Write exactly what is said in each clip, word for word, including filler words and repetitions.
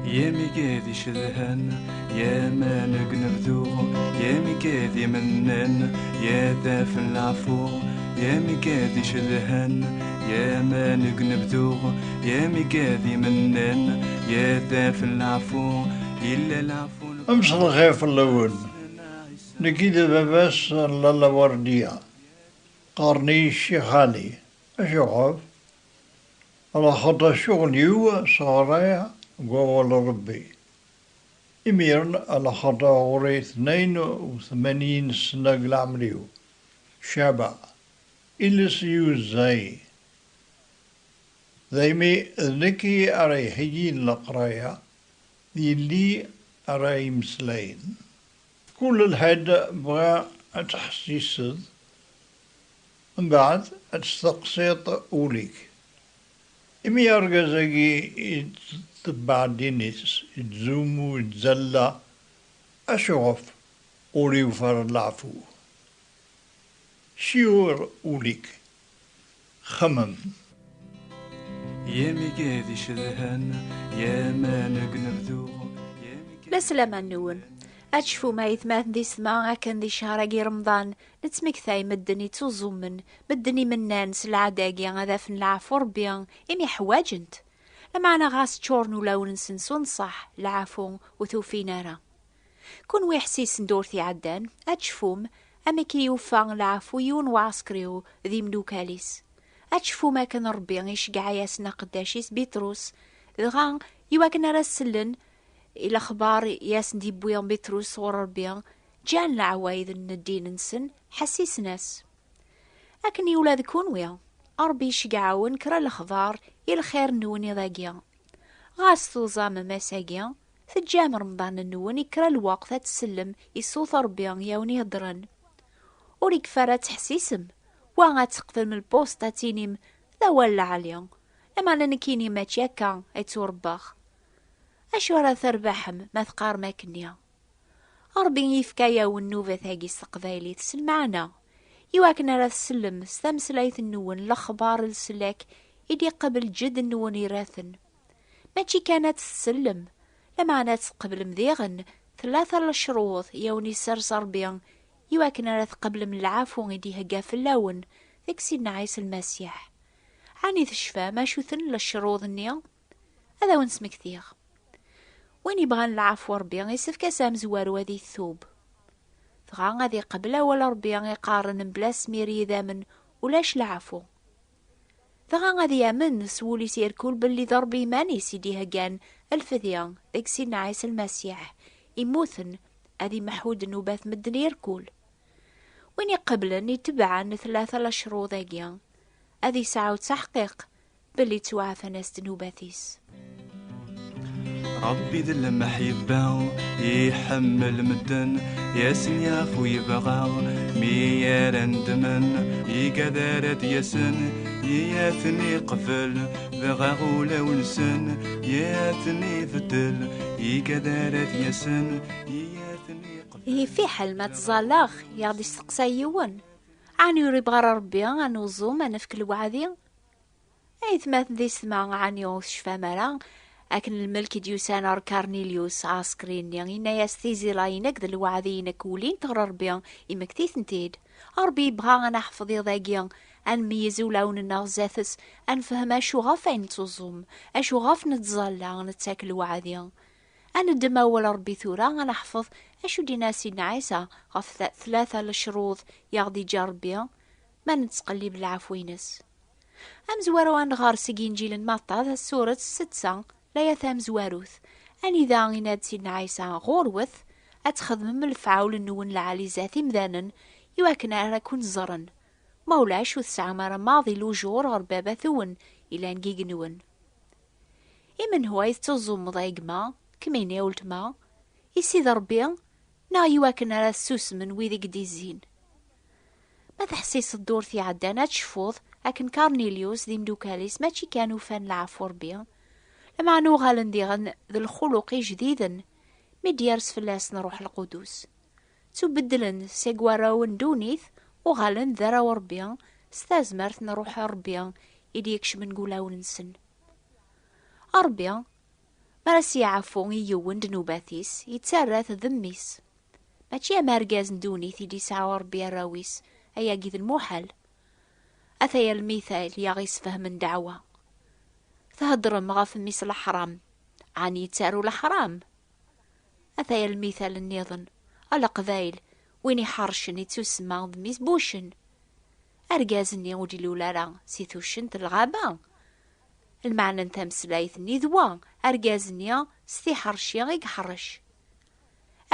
Yamigad icedhan, yaman deg unebdu, yamigad imennan, yadaf n leɛfu, yamigad icedhan, yaman deg unebdu, yamigad imennan, yadaf n leɛfu, yella leɛfu n Amselxir fell-awen. Nekki d baba-s n Lalla Werdiya. Qqaren-iyi Ccix Ɛli. Acuɣef? Ala xaṭer ccɣel-iw sɣriɣ deg wawal n Ṛebbi. Imiren ala xaṭer ɣur-i tnayen u tmanyin sna deg leɛmer-iw. Cabeɣ. Iles yuzzay. Daymi d nekk i ara iheyyin leqraya, d yelli ara imeslayen. Kul lḥedd bɣa ad tḥessised, mbeɛd ad testeqsiḍ ul-ik. Imi argaz-agi ittebbeɛ ddin-is, ittzumu, ittẓalla, acuɣef ur yufi ara leɛfu? Ciwer ul-ik. Xemmem. Yamigad icedhan, yaman deg unebdu, yamigad Laslama-nwen. Ad tecfum aytmaten d yessetma akken di ccher-agi Remḍan, nettmektay medden ittuẓumen, medden imennan s lɛada-agi ad afen leɛfu Ṛebbi, imi ḥwaǧen-t. Lameɛna ɣas ččuren ulawen-nsen s unṣeḥ, leɛfu ur t-ufin ara. Kunwi ḥessisen-d ur t-iɛeddan, ad tecfum amek i yufa leɛfu yiwen uɛsekriw d imdukal-is. Ad tecfum akken Ṛebbi iceggeɛ-yasen aqeddac-is Bitrus, dɣa iwakken ara sellen i lexbar i asen-d-iwwi Bitrus sɣur Ṛebbi, ǧǧan leɛwayed n ddin-nsen, ḥessisen-as. Akken i ula d kunwi, Ṛebbi iceggeɛ-awen kra lexbar i lxir-nwen iḍ-agi. Ɣas tuẓamem ass-agi, teǧǧam Remḍan-nwen i kra lweqt ad tsellem i ṣṣut Ṛebbi i awen-iheddren. Ur ikfi ara ad teḥsisem, wa ad teqflem lpust ad tinim d awal lɛali, lameɛna nekkini mačči akka i ttuṛebbaɣ. Acu ara terbaḥem ma teqqarem akkenni? Ṛebbi yefka-yawen nnubat-agi s teqbaylit s lmeɛna, iwakken ara tsellem s tameslayt-nwen lexbar n leslak i d-iqabel ǧedd-nwen iraten. Mačči kan ad tsellem, lameɛna ad tqeblem diɣen tlata lecruḍ i awen-isers Ṛebbi, iwakken ara tqeblem leɛfu i d-ihegga fell-awen deg Sidna Ɛisa Lmasiḥ. Ɛni tecfam acu-ten lecruḍ-nni? Ad awen-smektiɣ. Win yebɣan leɛfu Ṛebbi, isefk-as amezwaru ad itub. Dɣa ad iqbel awal Ṛebbi iqqaren mebla asmir yidammen ulac leɛfu. Dɣa ad yamen s wul-is irkul belli d Ṛebbi iman-is i d-iheggan lfedya deg Sidna Ɛisa Lmasiḥ, immuten ad imeḥḥu ddnubat medden irkul. Win iqeblen itebɛen tlata lecruḍ-agi, ad isɛu ttaḥqiq belli ttwaɛfan-as ddnubat-is. Ṛebbi d lemḥibba, iḥemmel medden, i asen-yafu yebɣa, mi ara ndmen, igad ara d-yasen, i aten-iqbel, dɣa ulawen-nsen, i aten-ibeddel, igad ara d-yasen, i aten-iqbel. Ihi fiḥel ma ttẓallaɣ, i aɣ-d-isteqsa yiwen. Ɛni ur ibɣi ara Ṛebbi ad nuẓum, ad nefk lweɛd-i? Aytmaten d yessetma, ɛni ur tecfam ara akken lmelk i d-yusan ɣer Karnilyus ɛaskri-nni, yenna-yas: "Tiẓilayin akked lweɛd-inek ulint ɣer Ṛebbi, imekti-tent-id." Ṛebbi yebɣa ad neḥfeḍ iḍ-agi, ad nmeyyez ulawen-nneɣ zdat-s, ad nefhem acu ɣef ay nettuẓum, acu ɣef nettẓalla, nettak lweɛd-i. Ad neddem awal Ṛebbi tura, ad neḥfeḍ acu d-yenna Sidna Ɛisa ɣef ta-, tlata lecruḍ i aɣ-d-iǧǧa Ṛebbi ma nettqellib leɛfu-ines. Amezwaru ad nɣer seg Inǧil n Matta, suret setta, layat tamezwarut, anida yenna-d Sidna Ɛisa: "Ɣurwet, ad txedmem lefɛul-nwen lɛali zdat imdanen, iwakken ara ken-ẓren. Ma ulac, ur tesɛam ara maḍi lujur ɣer Baba-twen ilan deg igenwen." I menhu ay tettuẓumeḍ, a gma, kemmini a weltma, i Sidi Ṛebbi, neɣ iwakken ara ssusmen wid i k-d-izzin? Ma teḥsiseḍ ddurt iɛeddan, ad tecfuḍ akken Karnilyus d imdukal-is mačči kan ufan leɛfu Ṛebbi, lameɛna uɣalen diɣen d lxuluq ijdiden mi d-yers fell-asen Ṛuḥ Lqudus. Ttubeddlen seg warraw n ddunit, uɣalen d arraw Ṛebbi s tazmert n Ṛuḥ Ṛebbi i d-ikecmen deg ulawen-nsen. A Ṛebbi, Mi ara s-yeɛfu i yiwen ddnubat-is, yettarra-t d mmi-s. Mačči am argaz n ddunit i d-yesɛa Ṛebbi arraw-is, ayagi d lmuḥal. Ataya lmital i aɣ-isfehmen ddeɛwa. Theddrem ɣef mmi-s leḥram, ɛni yettaru leḥram? Ataya lmital nniḍen, a Leqbayel, win iḥercen ittusemma d mmi-s n wuccen. Argaz-nni ur d-ilul ara si tuccent n lɣaba. Lmeɛna n tameslayt-nni d wa, argaz-nni s tiḥerci i iḥerrec.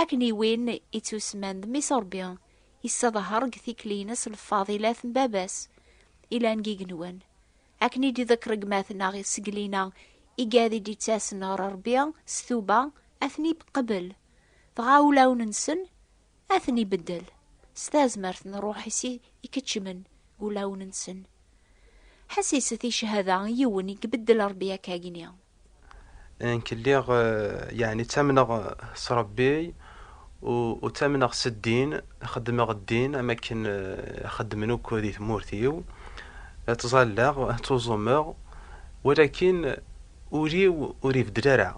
Akken i win ittusemman d mmi-s Ṛebbi, yessaḍher deg tikli-ines lfaḍilat n baba-s, ilan deg igenwan. Akken i d-iḍekr gma-tneɣ seg lina, igad i d-ittasen ɣer Ṛebbi s tuba, ad ten-iqbel. Dɣa ulawen-nsen ad ten-ibeddel s tazmert n Ṛṛuḥ-is i ikeččmen deg ulawen-nsen. Ḥessiset i cchada n yiwen i ibeddel Ṛebbi akkagini. Nekk lliɣ, eh, yeɛni ttamneɣ s Ṛebbi u, u ttamneɣ s ddin, xeddmeɣ ddin am akken, eh, xeddmen akk di tmurt-iw. Ttẓallaɣ, ttuẓumeɣ, walakin ul-iw ur ibeddel ara.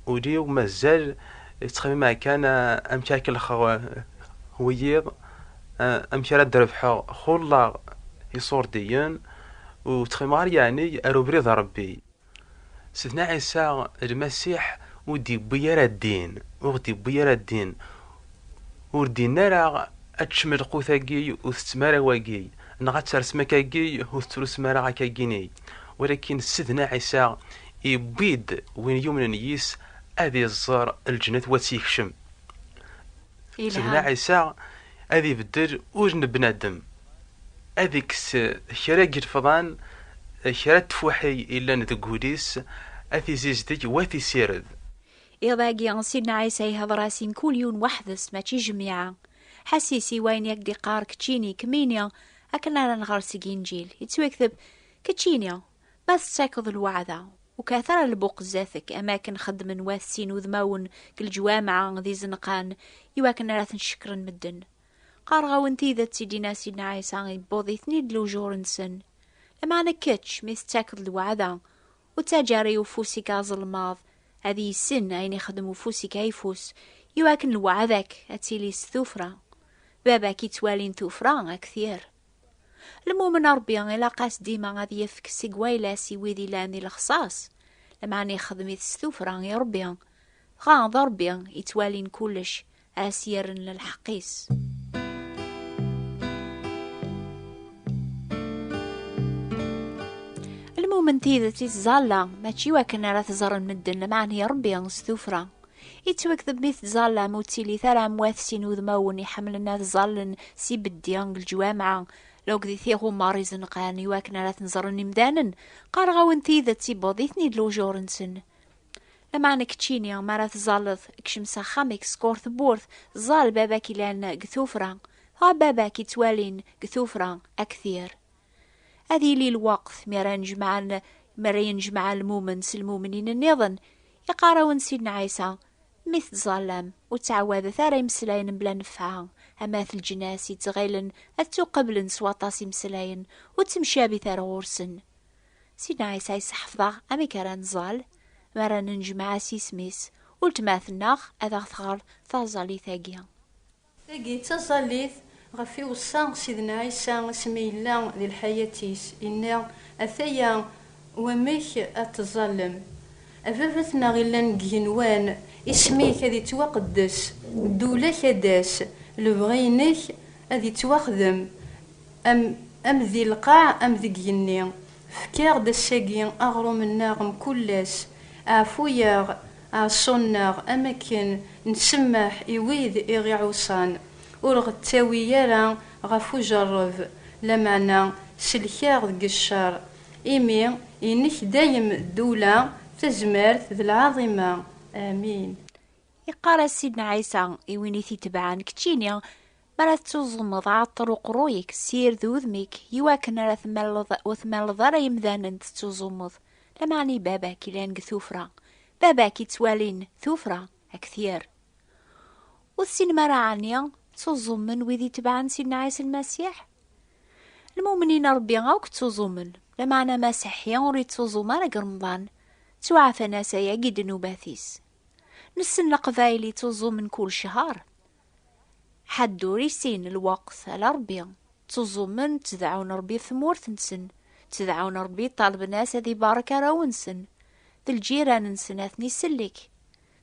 Ul-iw mazal yettxemmim kan, ah, amek ara k-kellxeɣ, ah, wiyiḍ, ah, amek ara d-rebḥeɣ xullaɣ iṣurdiyen, ur ttxemmimeɣ ara yeɛni ar ubrid n Ṛebbi. Sidna Ɛisa Lmasiḥ ur d-yewwi ara ddin, ur d-yewwi ara ddin. Ur d-yenni ara ad teččem lqut-agi ur tettem ara wagi, neɣ ad tersem akkagi ur tettrusem ara akkagini. Walakin Sidna Ɛisa yewwi-d win yumnen yis ad iẓer lǧennet u ad tt-yekcem. Sidna Ɛisa ad ibeddel ul n bnadem, ad ikkes kra n yilefḍan, kra n tfuḥi yellan deg wul-is, ad t-izizdeg u ad t-issired. Iḍ-agi, Sidna Ɛisa ihḍer-as i mkul yiwen weḥd-s, mačči jmiɛa. Ḥessis i wayen i ak-d-iqqar keččini, kemmini, akken ara nɣer seg Inǧil. Yettwakteb, keččini, ma tettakeḍ lweɛda, ur kat ara lbuq zdat-k, am akken xeddmen wat sin udmawen deg leǧwameɛ d izenqan, iwakken ara ten-cekkren medden. Qqareɣ-awen tidet, i d-yenna Sidna Ɛisa, iwweḍ-iten-id lujur-nsen. Lameɛna kečč, mi tettakeḍ lweɛda, ur ttaǧǧa ara i ufus-ik aẓelmaḍ ad yessen ayen ixdem ufus-ik ayeffus, iwakken lweɛda-k ad tili s tuffra. Baba-k yettwalin tuffra ad k-t-yerr. Lmumen n Ṛebbi ilaq-as dima ad yefk seg wayla-s i wid ilan di lexṣaṣ, lameɛna ixdem-it s tuffra i Ṛebbi. Dɣa d Ṛebbi yettwalin kullec, ad as-yerren lḥeqq-is. Lmumen n tidet ittẓalla, mačči iwakken ara t-ẓren medden, lameɛna i Ṛebbi s tuffra. Yettwakteb mi tettẓallam ur ttilit ara am wat sin udmawen iḥemmlen ad ẓallen s ibeddi deg leǧwameɛ, lugd i tiɣumar izenqan iwakken ara ten-ẓren imdanen. Qqareɣ-awen tidet, iwweḍ-iten-id lujur-nsen. Lameɛna keččini, mi ara tẓalleḍ, kcem s axxam-ik, skur tewwurt, ẓẓal baba-k ilan deg tuffra, dɣa baba-k ittwalin deg tuffra ad k-t-yerr. Ad yili lweqt mi ara nnejmaɛen, mi ara yennejmaɛ lmumen s lmumnin nniḍen. Iqqar-awen Sidna Ɛisa, mi tettẓallam, ur ttɛawadet ara imeslayen mebla nnfeɛ, am at leǧnas yettɣilen ad ttuqeblen s waṭas imeslayen, ur ttemcabit ara ɣur-sen. Sidna Ɛisa yesseḥfeḍ-aɣ amek ara nẓall, mi ara nennejmaɛ s yisem-is, uletma-tneɣ ad aɣ-tɣer taẓallit-agi. Tagi d taẓallit ɣef iweṣṣa Sidna Ɛisa asmi yella di lḥayat-is, yenna, ataya wamek ad teẓẓallem. A Baba-tneɣ yellan deg igenwan, isem-ik ad yettwaqeddes, ddula-k ad d-tas, lebɣi-inek ad yettwaxdem, am, am di lqaɛ am deg igenni. Efk-aɣ-d ass-agi aɣrum-nneɣ mkul ass. Ɛfu-yaɣ, ɛṣu-nneɣ am akken nsemmeḥ i wid i ɣ-iɛuṣan. Ur ɣ-ttawi ara ɣef ujerreb, lameɛna sellek-aɣ deg ccer. Imi inek dayem ddula, tazmert d lɛaḍima. Amin. Iqqar-as Sidna Ɛisa i win i t-itebɛen, keččini, mi ara tettuẓumeḍ, ɛeṭṭer uqerruy-ik, ssired udem-ik, iwakken ara tmalleḍ, ur tmalleḍ ara imdanen tettuẓumeḍ, lameɛna i baba-k ilan deg tuffra. Baba-k ittwalin tuffra, ad k-t-yerr. Ur tessinem ara ɛni ttuẓumen wid itebɛen Sidna Ɛisa Lmasiḥ? Lmumnin n Ṛebbi akk ttuẓumen, lameɛna amasiḥi ur yettuẓum ara deg Remḍan. Ttwaɛfan-as ayagi ddnubat-is. Nessen Leqbayel yettuẓumen kul ccher. Ḥedd ur issin lweqt ala Ṛebbi. Ttuẓumen, ttedɛun Ṛebbi ɣef tmurt-nsen, ttedɛun Ṛebbi, ṭalben-as ad ibarek arraw-nsen, d lǧiran-nsen ad ten-isellek.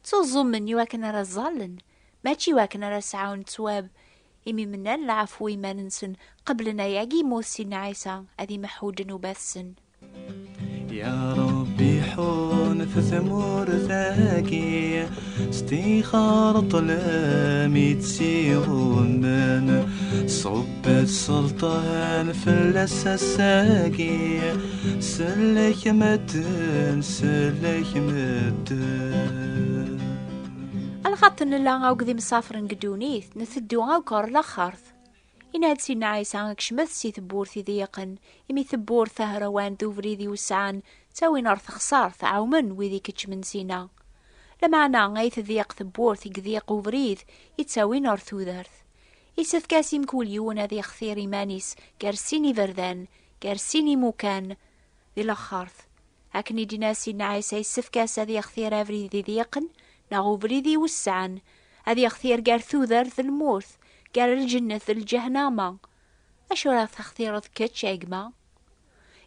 Ttuẓumen iwakken ara ẓẓallen, mačči iwakken ara sɛun ttwab, imi mnan lɛefwu i iman-nsen, qeblen ayagi yemmut Sidna Ɛisa ad imeḥḥu ddnubat-sen. Ya Ṛebbi, ḥunn ɣef tmurt-agi, s tixer ṭṭlam i tt-iɣummen, ṣubb-d sselṭan fell-as ass-agi, sellek medden, sellek medden. Alxaṭ nella akked imsafren deg ddunit, nteddu akk ɣer laxert. Yenna-d Sidna Ɛisa: "Kecmet si tewwurt iḍeyqen, imi tewwurt tahrawant d ubrid iwesɛen ttawin ɣer texṣart, ɛewmen wid ikeččmen sina." Lameɛna ay tḍeyyeq tewwurt i iḍeyyeq ubrid ittawin ɣer tudert. Isefk-as i mkul yiwen ad yextir iman-is gar sin iberdan, gar sin imukan di laxert. Akken i d-yenna Sidna Ɛisa, yessefk-as ad yextir abrid iḍeyqen neɣ ubrid iwesɛen, ad yextir gar tudert d lmut, gar lǧennet d lǧahnama. Acu ara textireḍ kečč, a gma?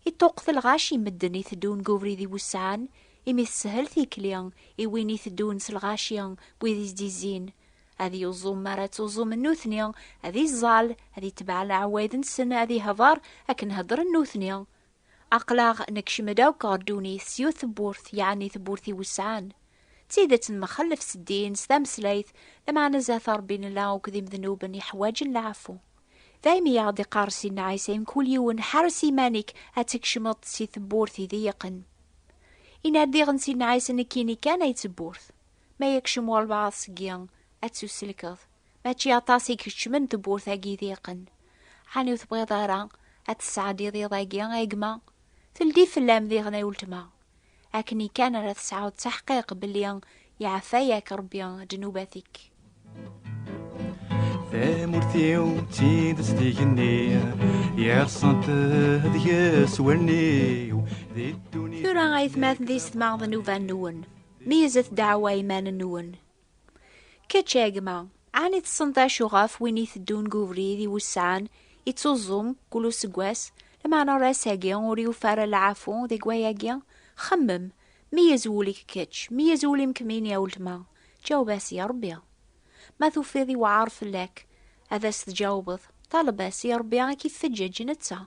Iṭuqqet lɣaci i medden iteddun deg ubrid iwesɛen, imi teshel tikli i win iteddun s lɣaci, wid i s-d-izzin. Ad yuẓum mi ara ttuẓumen nutni, ad iẓẓal, ad itbeɛ leɛwayed-nsen, ad ihder akken heddren nutni. Aql-aɣ nekcem-d akk ɣer ddunit s yiwet tewwurt, yeɛni tewwurt iwesɛen. D tidet nmexlef s ddin, s tameslayt, lameɛna zdat Ṛebbi nella akked imednuben iḥwaǧen leɛfu. Daymi i aɣ-d-iqqar Sidna Ɛisa i mkul yiwen: "Ḥerres iman-ik ad tkecmeḍ si tewwurt iḍeyqen." Yenna-d diɣen Sidna Ɛisa: "Nekkini kan ay d tewwurt. Ma yekcem walbeɛḍ seg-i, ad tuselkeḍ." Mačči aṭas i ikeččmen tewwurt-agi iḍeyqen. Ɛni ur tebɣiḍ ara ad tesɛeddiḍ iḍ-agi, a gma? Teldi fell-am diɣen, a weltma. Akken kan ara tesɛuḍ taḥqiq belli yeɛfa-yak Ṛebbi ddnubat-ik. Tamurt-iw d tidet d igenni, yerṣant deg-s wallen-iw di ddunit. Tura, aytmaten d yessetma, d nnuba-nwen. Meyyzet ddeɛwa i iman-nwen. Kečč, a gma, ɛni tessneḍ acu ɣef win iteddun deg ubrid iwesɛen, ittuẓum kul useggas, lameɛna ar ass-agi ur yufi ara lɛafu deg wayagi? Xemmem, meyyez wul-ik kečč, meyyez wul-im kemmini a weltma, ǧaweb-as i Ṛebbi. Ma tufiḍ iweɛɛer fell-ak ad as-tǧawbeḍ, ṭaleb-as i Ṛebbi ad k-ifeǧǧeǧ netta.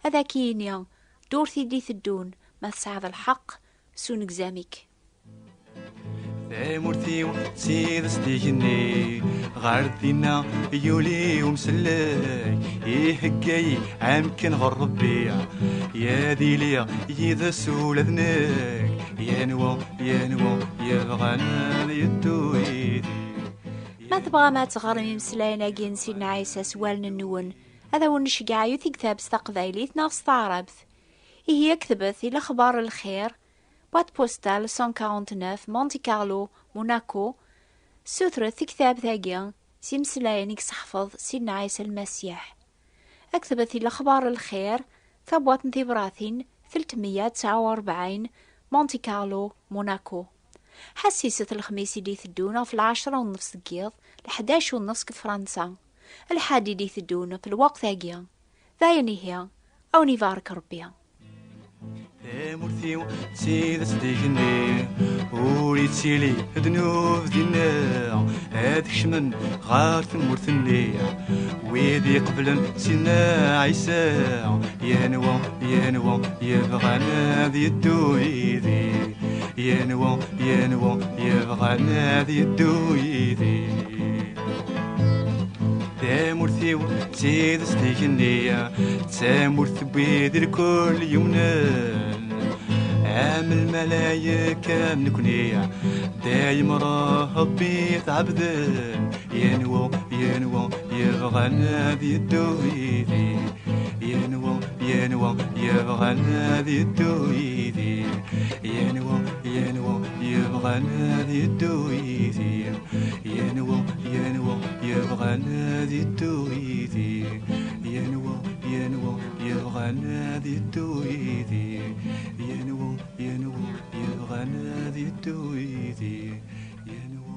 Ad ak-yini ddurt i d-iteddun, ma tesɛiḍ lḥeqq s unegzam-ik. Tamurt-iw d tidet d igenni, ɣer dinna yuli umsellek, ihegga-yi amkan ɣer Ṛebbi, ad iliɣ yid-s ula d nekk, yenwa, yenwa yebɣan ad yeddu yid-i. Ma tebɣam ad teɣrem imeslayen-agi n Sidna Ɛisa s wallen-nwen, ad awen-nceggeɛ yiwet n tektabt s taqbaylit neɣ s taɛrabt. Ihi, ktbet i Lexbar n Lxir, boîte postale cent quarante-neuf, Monte Carlo, Monaco. Sutret tektabt-agi s imeslayen i yesseḥfeḍ Sidna Ɛisa Lmasiḥ. Ktbet i Lexbar n Lxir, tabwaṭ n tibratin telt meyya tesɛa u rebɛin, Monte Carlo, Monaco. Ḥassiset lexmis i d-iteddun ɣef lɛecra u nnefs deg yiḍ, leḥdac u nnefs deg Fransa. Lḥad i d-iteddun ɣef lweqt-agi. Dayen ihi, a wen-ibarek Ṛebbi. Tamurt-iw d tidet d igenni, ur ittili ddnub dinna, ad kecmen ɣer tmurt-nni wid iqeblen Sidna Ɛisa. Yenwa, yenwa yebɣan ad yeddu yid-i, yenwa, yenwa yebɣan ad yeddu yid-i. Tamurt-iw d tidet d igenni, d tamurt n wid irkul yumnen. Am lmalayek am nekni, dayem Ṛebbi tɛebden. Yenwa, yenwa yebɣan ad yeddu yid-i, yenwa, yenwa yebɣan ad yeddu yid-i, yenwa, yenwa yebɣan ad yeddu yid-i. Yenwa, yenwa yebɣan ad yeddu yid-i. Yenwa, yenwa yebɣan ad yeddu yid-i. Yenwa, yenwa yebɣan ad yeddu yid-i. Yenwa